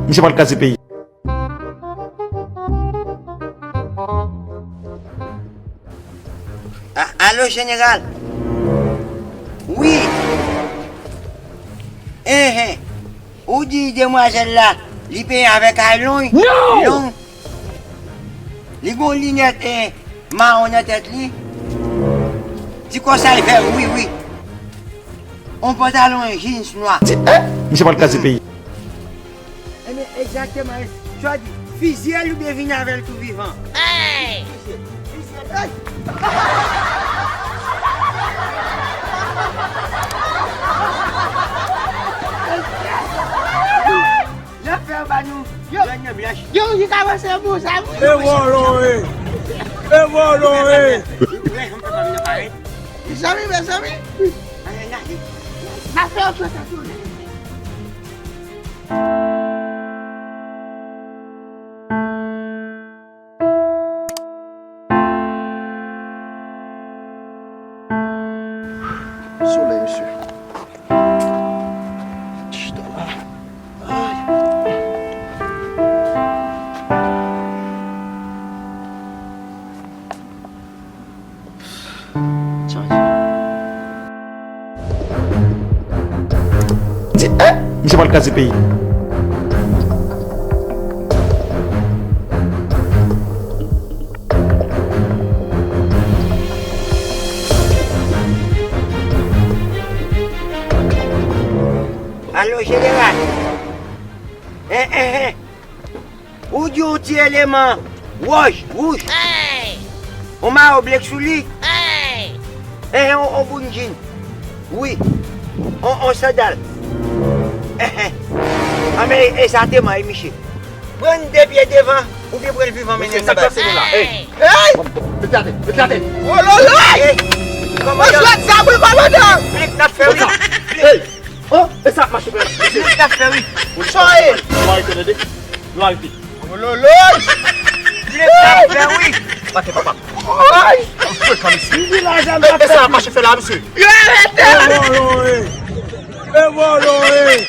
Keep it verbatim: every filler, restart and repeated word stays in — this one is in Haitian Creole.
Misye pral kraze peyi. A- Alo, jeneral. Wi. Enhen. Ou di demwazèl la, li peye avèk aylon? Non! Long. Li gon linèt, eh, mawon nan tèt li. Ti kòsay vè, wi, wi. On pantalon jeans nwa. Ti, eh, misye pral kraze peyi. Ebyen, egzakteman, sa w di, fiziye l oubyen vin avè l tou vivan. Hey! Fiziye l, fiziye l, hey! L ap fè yo ba nou, yo, grenn nan blanch. Yo, li ka panse bon sa, wi. E vòlò, e! E vòlò, e! Ou wè jan papa m nan parèt? Mezanmi, mezanmi! N a fè yon sòt a tounen. Solèy, mesye. Chita la. Ay. Di, eh, misye pral kraze peyi. Alo, jeneral. Eh, eh, eh. Ou di yon ti eleman wòj, wouj. Hey! On mayo blank sou li. Hey! Eh, eh, on, on boun jin. Wi. On, on sandal. Eh, eh. Anben, egzakteman, e misye. Pran de pye devan, oubyen pran l vivan, mennen l nan baz. Hey! Hey! Eklate, eklate. Oh, lolo! Hey! Kòman yo? Jwèt sa, wi, kòmandan! Flik n ap fè, wi. Hey! Oh, e sa k mache frè. Flik n ap fè, wi. Sa ye? Nou arete, tande. Nou arete. Ololo! Flik n ap fè, wi. Pase papa. Ay! Frekan, mesye. Li di la zam. E sa k mache fè la, mesye. Yo arete! E vòlò, e. E vòlò, e.